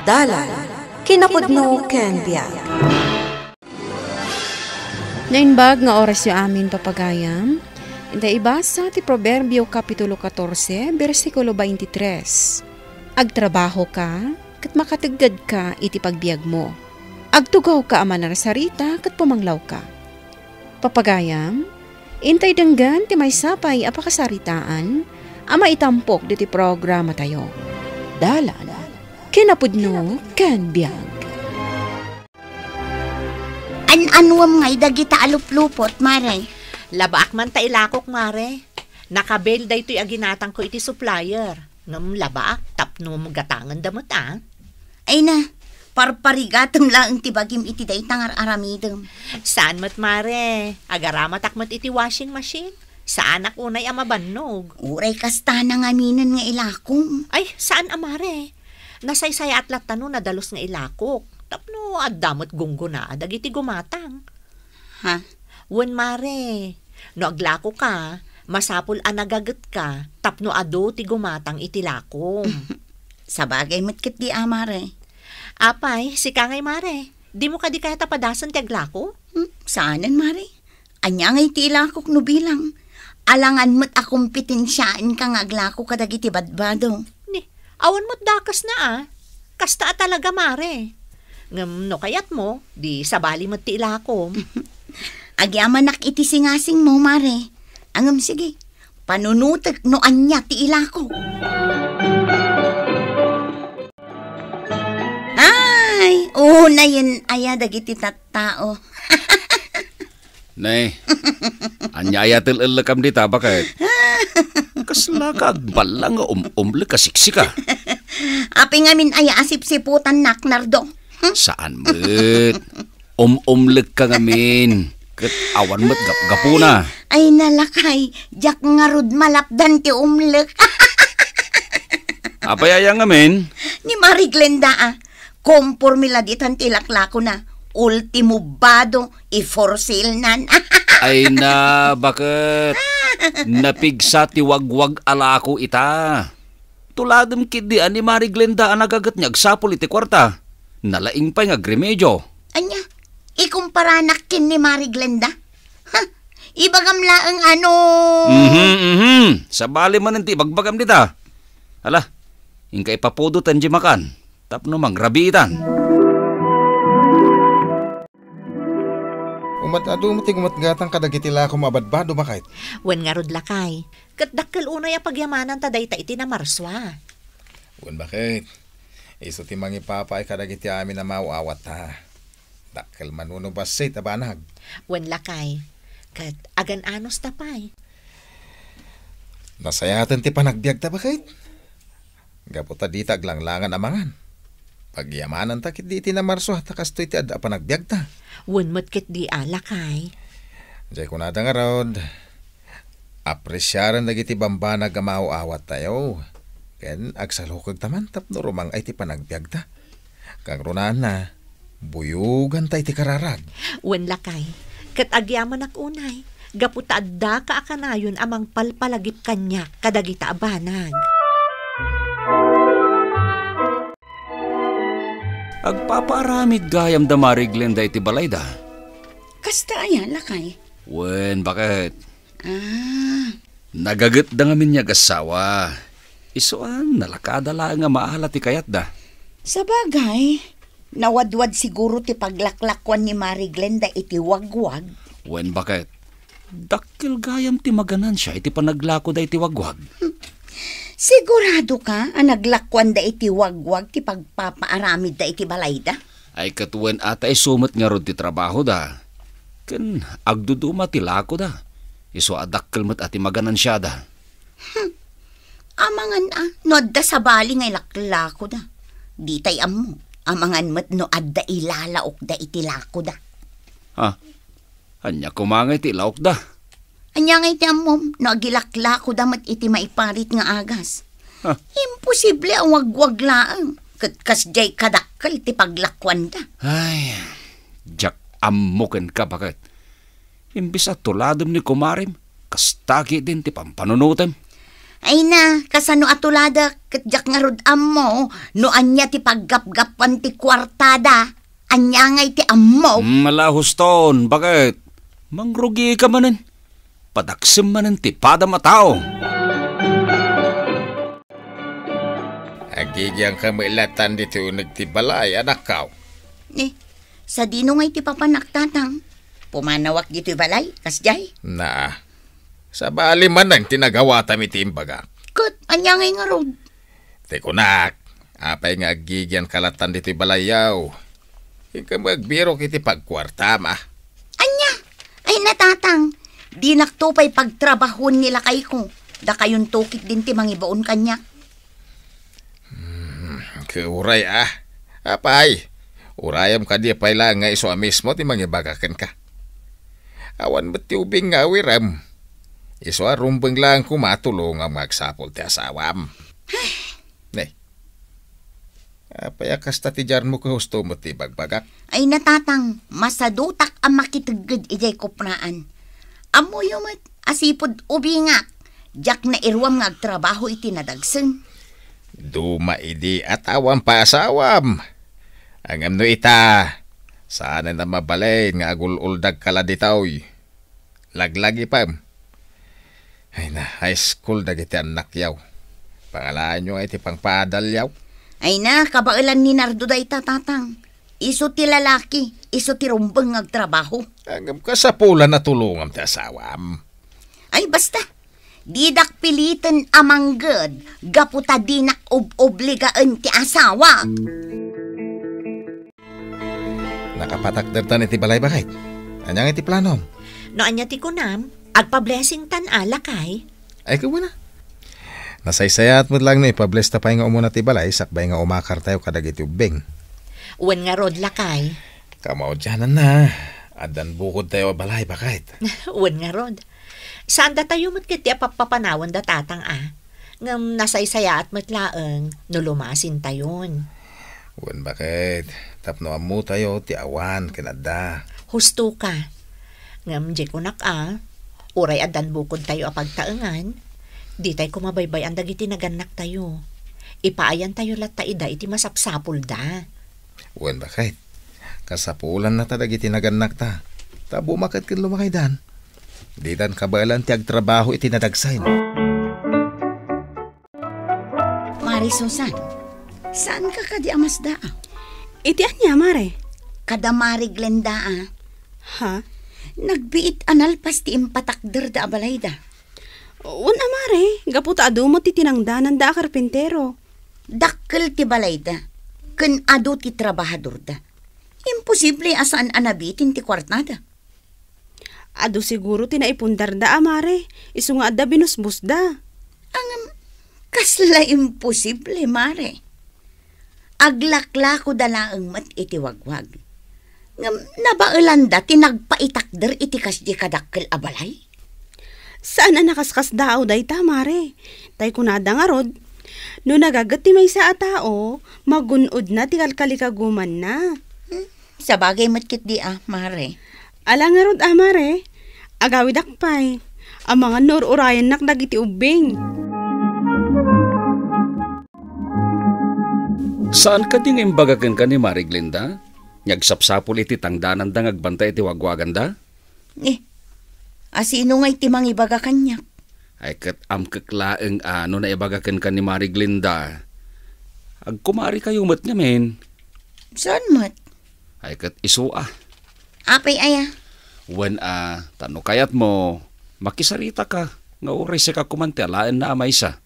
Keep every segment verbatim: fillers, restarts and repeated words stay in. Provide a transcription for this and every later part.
Dalan, kinapudno ken biag. Naimbag nga orasyo amin, papagayam. Inta ibasa ti Proverbio Kapitulo katorse, bersikulo twenty-three. Agtrabahoka, ket makateggedka iti pagbiagmo. Agtugawka a manarsarita, ket pumanglawka. Papagayam, intay denggen ti maysa pay a pakasaritaan a maitampok ditoy programatayo. Dalan, kinapudno ken biag. An-anuem ngay dagita a luplupot, Mare? Labaak man ta ilakok, Mare. Nakabail daytoy a ginatangko iti supplier. Ngem labaak tapno magatangenda met, a. Ay na, parparigatem laeng ti bagim iti dayta nga ar-aramidem. Saan met, Mare. Agaramatak met iti washing machine. Saanak unay a mabannog. Uray kasta nangaminen nga ilakom. Ay, saan a, Mare. Nasaysayaat latta no nadalus nga ilakok. Tapno adda met gunggona dagiti gumatang. Ha? Wen, Mare, no aglakoka, masapul a nagagetka tapno adu ti gumatang iti lakom. Sabagay met ketdi a, Mare. Apay, sika ngay, Mare, dimo kadi kayat a padasen ti aglako? Hmm, saanen, Mare. Ania ngay ti ilakok no bilang? Alangan met a kompetensiaenka nga aglako kadagiti badbado. Ni, awan met dakesna a. Kasta a talaga, Mare. Ngem no kayatmo, di sabali met ti ilakom. Agyamanak iti singasingmo, Mare. Ngem sige, panunotek no ania ti ilako. Ay, unayen aya dagiti tattao. Nay, ania aya tel-ellekam dita, baket? Kasla ka agballang nga um-umlek a siksika? Apay ngamin aya a sipsiputannak, Nardo? Hmm? Saan met. Um-umlek ka ngamin. Ket awan met gapgapuna. Ay, nalakay, diak ngarud malapdan ti umlek. Apay aya ngamin? Ni Mari Glenda, a. Komporme la ditan ti laklakona. Ultimo bado, i-for sale nan. Ay na, baket? Napigsa ti wagwag a lako ita. Tuladem ketdi a ni Mari Glenda a nagaget nga agsapul iti kuarta. Nalaing pay nga agremedio. Ania? Ikumparanak ken ni Mari Glenda? Ha? Ibagam laeng ano? Mhm, mhm. Sabali manen ti ibagbagam dita. Ala, inka ipapudoten diay makan tapno mangrabiitan. Umad-adu met ti gumatgatang kadagiti lakom a badbado, baket? Wen ngarud, lakay. Ket dakkel unay a pagyamananta dayta iti namarsua. Wen, baket. Isu ti mangipapaay kadagiti amin a maaw-awatta. Dakkel manen no bassit a banag. Wen, lakay. Ket agan-anusta pay. Nasayaten ti panagbiagta, baket. Gapu ta dita aglanglangan a mangan. Pagyamananta ketdi iti namarsua ta kastoy ti adda a panagbiagta. Wen met ketdi a, lakay. Diay kunada ngarud, apresiaren dagiti bambanag a maaw-awattayo, ken agsalukegta man tapno rumang-ay ti panagbiagta. Kangrunaan, buyoganta iti kararag. Wen, lakay, ket agyamanak unay, gapu ta addaka a kanayon a mangpalpalagip kaniak kadagita a banag. Agpapaaramid gayam da Mari Glenda iti balayda. Kasta aya, lakay? Wen, baket? Ah. Nagagetda ngamin nga agassawa. Isu a, nalakada laeng a maala ti kayatda. Sabagay, nawadwad siguro ti paglaklakuan ni Mari Glenda iti wagwag. Wen, baket? Dakkel gayam ti maganansia iti panaglakoda iti wagwag. Sigurado ka a naglakuanda iti wagwag ti pagpapaaramidda iti balayda? Ay, ket wen a ta isu met ngarud ti trabahoda. Ken agduduma ti lakoda. Isu a dakkel met a ti maganansiada. Hmm. Amangan a, no adda sabali nga ilaklakoda. Ditay ammo. Amangan met no adda ilalaokda iti lakoda. Ha? Ania koma nga iti ilaokda? Ania nga iti ammom no agilaklakoda met iti maiparit nga agas? Ha? Imposible a wagwag laeng ket kasdiay kadakkel ti paglakuanda. Ay, diak ammo kenka, baket. Imbes a tuladem ni kumarem, kasta ketdin ti pampanunotem. Ay na, kasano a tuladek, ket diak ngarud ammo no ania ti paggapgapuan ti kuartada. Ania ngay ti ammok? Hmm, ala, huston, baket? Mangrugika manen. Padaksem manen ti padam a tao. Agigianka met latan ditoy uneg ti balay, anakko. Eh, sadino ngay ti papanak, Tatang? Pumanawak ditoy balay, kasdiay? Naa. Sabali manen ti nagawatam iti imbagak. Ket ania ngay ngarud? Ti kunak, apay nga agigianka latan ditoy balayyo? Inka met agbirok iti pagkuartam, a. Ania? Ay na, Tatang, dinakto pay pagtrabahoen ni lakayko. Dakayonto ketdin ti mangibaon kaniak. Hmm, ket uray, a. Apay, urayem kadi pay laeng nga isu a mismo ti mangibaga kenka. Awan met ti ubing nga awirem. Isu a rumbeng laeng koma a tulongam nga agsapul ti asawam. Ne. Apay a kasta ti diarmo ket husto met ti ibagbagak? Ay na, Tatang, masadutak a makitegged idiay kupraan. Ammoyo met a sipud ubingak, diak nairuam nga agtrabaho iti nadagsen. Duma idi a awan pay asawam. Ngem no ita, saanen a mabalin nga agul-uldagka la ditoy. Laglagipem. Ay na, high school dagiti annakyo. Pangalaenyo nga iti pangpaadalyo. Ay na, kabaelan ni Nardo dayta, Tatang. Isu ti lalaki, isu ti rumbeng nga agtrabaho. Ngem kasapulan a tulongam ti asawam. Ay, basta. Didak piliten a mangged gapu ta dinak ob-obligaen ti asawa. Nakapatakdertan iti balay, baket? Ania nga iti planom? No ania ti kunam, agpa-blessingtan a, lakay. Ay, ket wen a. Nasaysayaat met laeng no ipa-bless ta pay nga umuna ti balay sakbay nga umakartayo kadagiti ubbing. Wen ngarud, lakay. Kamaudiananna, addan bukodtayo a balay, baket? Wen ngarud. Saan datayo met ketdi a pappapanawenda, Tatang, a. Ngem nasaysayaat met laeng no lumasintayon. Wen, baket? Tapno ammotayo ti awan ken adda. Husto ka. Ngem di kunak a, uray addan bukodtayo a pagtaengan, ditay koma baybay-an dagiti nagannaktayo. Ipaayantayo latta ida iti masapsapulda. Wen, baket? Kasapulanna ta dagiti nagannakta. Ta bumaket ken lumakaydan. Didan kabaelan ti agtrabaho iti nadagsen. Mare Susan, saanka kadi a masdaa? Iti ania, Mare? Kada Mare Glenda a. Ha? Nagbiit a nalpas ti impatakderda a balayda. Wen a, Mare, gapu ta adu met ti tinangdananda a karpintero. Dakkel ti balayda, ken adu ti trabahadorda. Imposible a saan a nabitin ti kuartada. Adu siguro ti naipundarda a, Mare, isu nga adda binusbosda. Ngem, kasla imposible, Mare. Aglaklakoda laeng met iti wagwag. Ngem, nabaelanda ti nagpaitakder iti kasdi kadakkel a balay. Saan a nakaskasdaaw dayta, Mare. Tay kunada ngarud, no nagaget ti maysa a tao, magun-odna ti kalkalikagumanna. Hmm, sabagay met ketdi a, Mare. Ala ngarud a, Mare, agawidak pay. Amangan no ur-urayennak dagiti ubbing. Saan kadi nga imbaga kenka ni Mare Glenda nga agsapsapul iti tangdananda nga agbantay iti wagwaganda? Eh, asino ngay ti mangibaga kaniak? Ay, ket amkek laeng a no naibaga kenka ni Mare Glenda. Agkumarikayo met ngamin. Saan met? Ay, ket isu a. Apay aya? Wen a, ta no kayatmo, makisaritaka nga uray sika koman ti alaenna a maysa.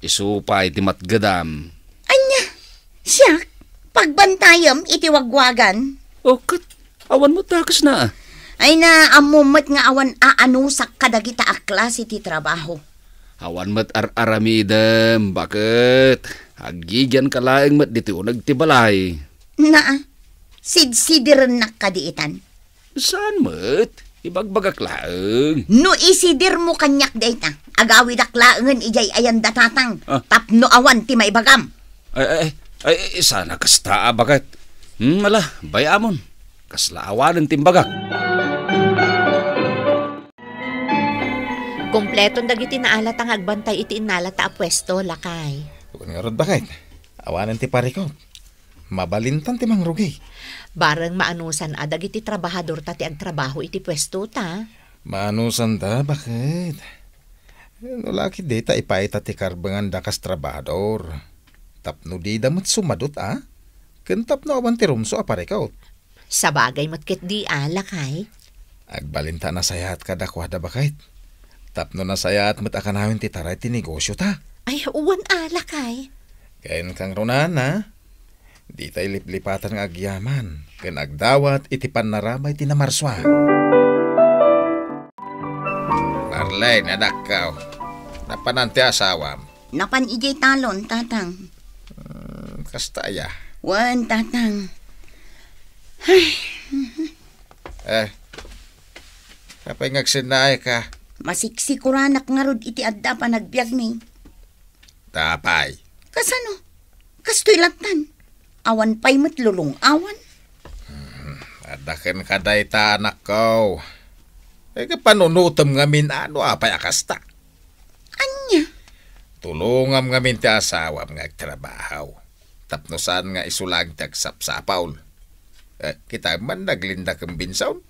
Isu pay ti matgedam. Ania? Siak? Pagbantayem iti wagwagan? O, ket awan met dakesna. Ay na, ammom met nga awan aanusak kadagita a klase ti trabaho. Awan met ar-aramidem, baket? Agigianka laeng met ditoy uneg ti balay. Naa, sidsidirennak kadi itan? Saan met? Ibagbagak laeng. No isidirmo kaniak dayta, agawidak laengen idiay ayanda, Tatang, Ah. tapno awan ti maibagam. Ay, ay, ay, ay, saan a kasta a, baket? Hmm, ala, bay-amon. Kasla awanen ti imbagak. Kung Pleton dagiti naalata nga agbantay iti innalata a puesto, lakay. Wen ngarud, baket? Awanen ti parikot. Mabalintan ti mangrugi. Bareng maanusan a dagiti trabahadorta ti agtrabaho iti puestota. Maanusanda, baket? No la ket dita ipayta ti karbenganda kas trabahador. Tapno dida met sumadut a, ken tapno awan ti rumso a parikot. Sabagay met ketdi a, lakay. Agbalinta a nasayaat kadakuada, baket. Tapno nasayaat met a kanayon ti taray ti negosiota. Ay, wen a, lakay. Ken kangrunaan a, ditay liplipatan nga agyaman ken agdawat iti pannarabay ti namarsua. Marlene, anakko, napanan ti asawam? Napan idiay talon, tatang. Hmm, kasta aya? Wen, tatang. Ay. Eh, apay nga agsennaayka? Masiksikuranak ngarud iti adda panagbiagmi. Apay? Kasano? Kastoy lattan. Awan pay met lulong-awan. Hmm, adda kenka dayta, anakko. Ay, kapanunotem ngamin, ano apay a kasta? Ania? Tulongam ngamin ti asawam nga agtrabaho. Tapno saan nga isu laeng ti agsapsapul. Eh, kita man naglinda ken Benson.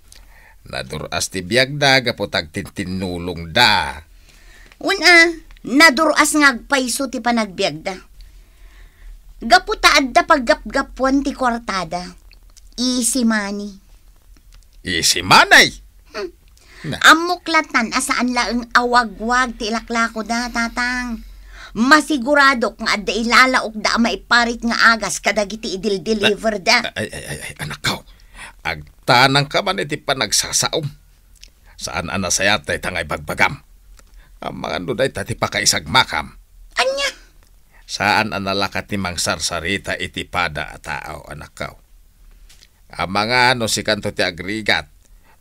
Nadur-as ti biagda gapu ta agtintinnulongda. Wen a, nadur-as nga agpayso ti panagbiagda. Gapu ta adda paggapgapuan ti kuartada. Easy money. Easy money? Hmm. Na. Ammok lattan a saan laeng a wagwag ti ilaklakoda, tatang. Masiguradok nga adda ilalaokda a maiparit nga agas kadagiti idil-deliverda. Ay, ay, ay, ay, anakko. Agtanangka man iti panagsasaom. Saan a nasayaat dayta nga ibagbagam. Amangan no dayta ti pakaisagmakam. Ania? Saan a nalaka ti mangsarsarita iti pada a tao, anakko. Amangan no sikanto ti agrigat,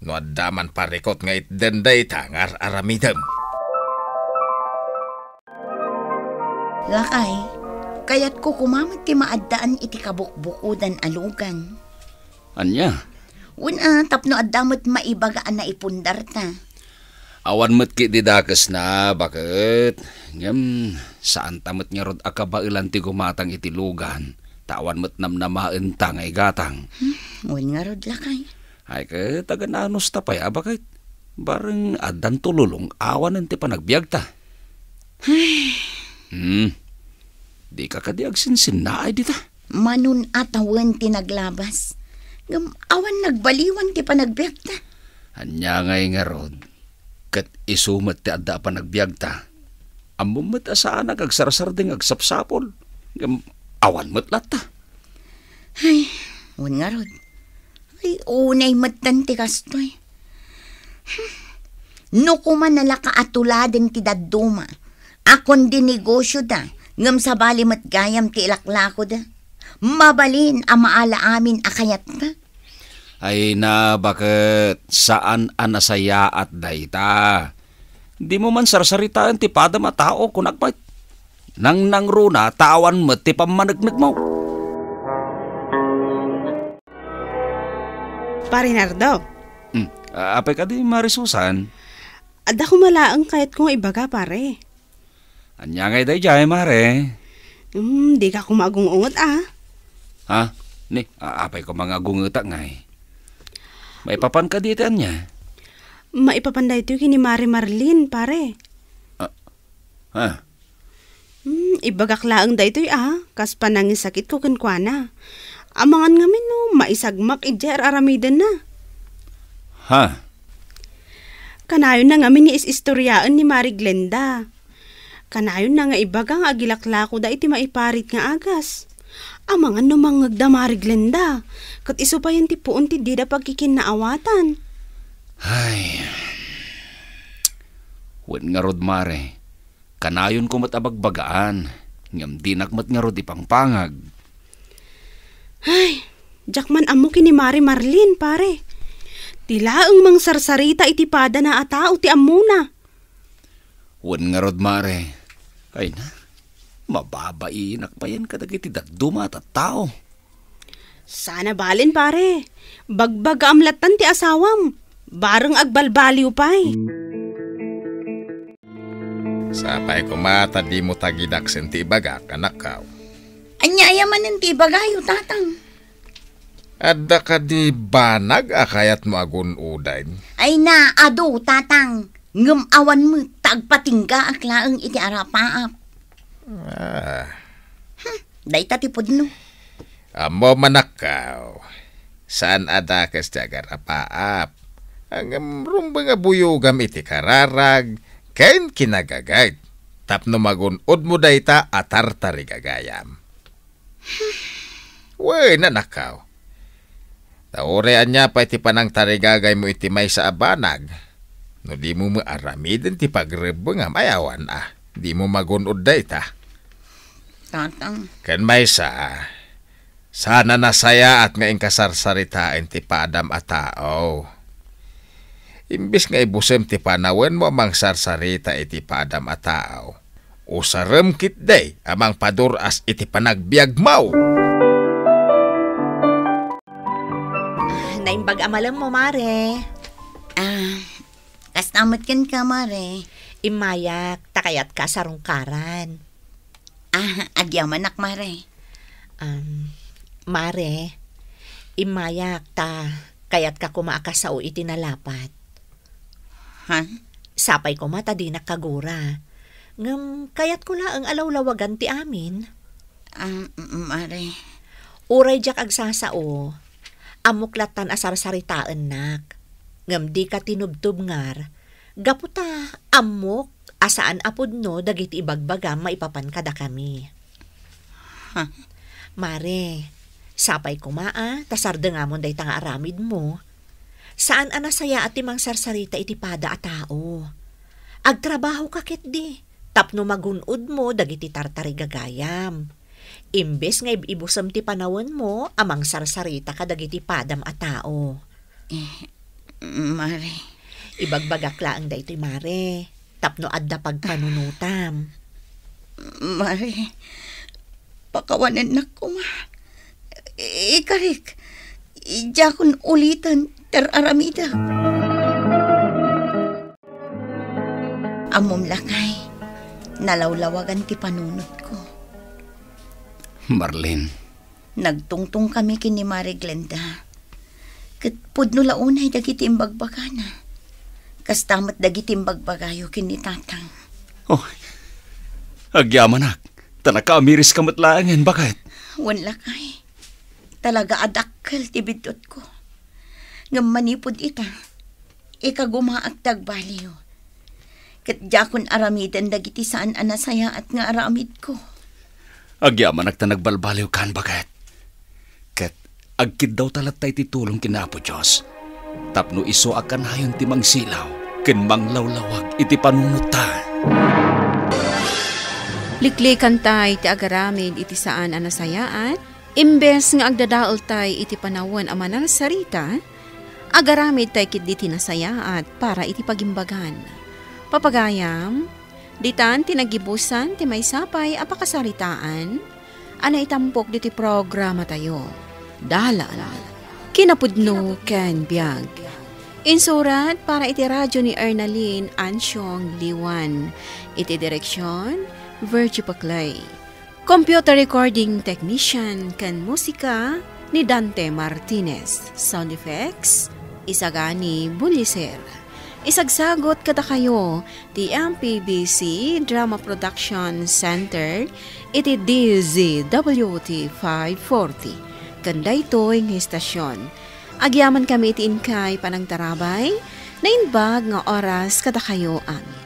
no adda man parikot nga itden dayta nga ar-aramidem. Lakay, kayatko koma met ti maaddaan iti kabukbukodan a lugan. Ania? Wen a, tapno adda met maibaga a naipundarta. Awan met ketdi dakesna, baket. Ngem, saanta met ngarud a kabaelan ti gumatang iti lugan, ta awan met namnamaenta nga igatang. Hmm, wen ngarud, lakay. Ay, ket agan-anusta pay a, baket. Bareng addanto lulong-awanen ti panagbiagta. Ay. Hmm. Dika kadi agsinsinnaay dita? Manun-atawen ti naglabas. Ngem awan nagbaliwan ti panagbiagta. Ania ngay ngarud? Ket isu met ti adda a panagbiagta. Ammom met a saanak agsarsardeng agsapsapul. Ngem awan met latta. Ay, wen ngarud. Ay, unay metten ti kastoy. Hmm. No koma nalaka a tuladen ti dadduma, a kundi negosioda, ngem sabali met gayam ti ilaklakoda. Mabalin a maala amin a kayatta. Ay na, baket saan a nasayaat dayta. Dimo man sarsaritaen ti padam a tao, kunak met. Nangnangruna ta awan met ti pammaneknekmo. Pare Nardo. Hmm, a-, apay kadi, Mare Susan? Adda koma laeng kayatko nga ibaga, pare. Ania ngay daydiay, Mare? Hmm, dika koma agung-unget, a. Ha? Ni, a-, apay koma nga agungetak ngay? Maipapan kadi iti ania? Maipapan daytoy ken ni Mare Marlene, pare. Ah, ha? Hmm, ibagak laeng daytoy a, kas panangisakitko kenkuana. Amangan ngamin no maisagmak idiay ar-aramidenna. Ha? Kanayonna ngamin nga is-istoriaen ni Mari Glenda. Kanayonna nga ibaga nga agilaklakoda iti maiparit nga agas. Amangan no mangngegda Mari Glenda, ket isu payen ti puon ti dida pagkikinnaawatan. Ay. Wen ngarud, Mare. Kanayonko met a bagbagaan, ngem dinak met ngarud ipangpangag. Ay, diak man ammo ken ni Mari Marlene, pare. Ti laeng mangsarsarita iti padana a tao ti ammona. Wen ngarud, Mare. Ay na, mababainak payen kadagiti dadduma a tattao. Saan a balen, pare. Bagbagaam lattan ti asawam. Bareng agbalbaliw pay. Sapay koma ta dimo tagidaksen ti ibagak, anakkaw. Ania aya manen ti ibagayo, Tatang? Adda kadi banag a kayatmo a gun-oden? Ay na, adu, Tatang. Ngem awan met ta agpatinggaak laeng iti arapaap. Ah. Hmm, dayta ti pudno. Ammo, manakkaw, saan a dakes ti agarapaap. Ngem rumbeng a buyogam iti kararag ken kinagaget tapno magun-odmo dayta a tartarigagayam. Wen, anakkaw. Ta uray ania pay ti panangtarigagaymo iti maysa a banag, no dimo met aramiden ti pagrebbengam, ay awan a, dimo magun-od dayta. Tatang. Ken maysa, saan a nasayaat nga inkasarsaritaen ti padam a tao. Imbes nga ibusem ti panawenmo a mangsarsarita iti padam a tao, usarem ketdi a mangpadur-as iti panagbiagmo. Naimbag a malemmo, Mare. Ah, kasta met kenka, Mare. Immayak, ta kayatka a sarungkaran. Ah, agyamanak, Mare. Um, Mare, immayak ta kayatka koma a kasao iti nalapat. Ha? Sapay koma ta dinak kagura. Ngem kayatko laeng a lawlawagan ti amin. Ah, m-, Mare. Uray diak agsasao, ammok lattan a sarsaritaennak. Ngem dika tinubtubngar, gapu ta ammok a saan a pudno dagiti ibagbagam maipapan kadakami. Ha? Mare, sapay koma a ta sardengamon dayta nga aramidmo. Saan a nasayaat ti mangsarsarita iti pada a tao. Agtrabahoka ketdi tapno magun-odmo dagiti tartarigagayam. Imbes nga ib-ibusem ti panawenmo a mangsarsarita kadagiti padam a tao. Eh, Mare. Ibagbagak laeng daytoy, Mare, tapno adda pagpanunotam. Mare, pakawanennak koma. Ikarik, diakon uliten ti ar-aramidek. Ammom, lakay, nalawlawagan ti panunotko. Marlene. Nagtungtongkami ken ni Mare Glenda. Ket pudno la unay dagiti imbagbagana. Kasta met dagiti imbagbagayo ken ni Tatang. Oh, agyamanak, ta nakaamiriska met laengen, baket. Wen, lakay. Talaga a dakkel ti biddutko. Ngem manipud ita, ikagumaak ti agbaliw. Ket diakon aramiden dagiti saan a nasayaat nga aramidko. Agyamanak ta nagbalbaliwkan, baket. Ket agkiddawta latta iti tulong ken Apo Dios, tapno isu a kanayon ti mangsilaw ken manglawlawag iti panunotta. Liklikantay ti agaramid iti saan a nasayaat, imbes nga agdadaeltay iti panawen a manarsarita, agaramidtay ketdi ti nasayaat para iti pagimbagan. Papagayam, ditan ti naggibusan ti maysa pay a pakasaritaan a naitampok ditoy programatayo. Dalan, kinapudno ken biag. Insurat para iti radyo ni Ernalyn Ansiong Liwan. Iti direksyon, Virgie Paclay. Computer recording technician ken musika ni Dante Martinez. Sound effects, Isagani Buliser. Isagsagot kadakayo ti M P B C Drama Production Center iti D Z W T five forty. Ken daytoy nga istasyon, agyamankami iti inkay panangtarabay, naimbag nga oras kadakayo amin.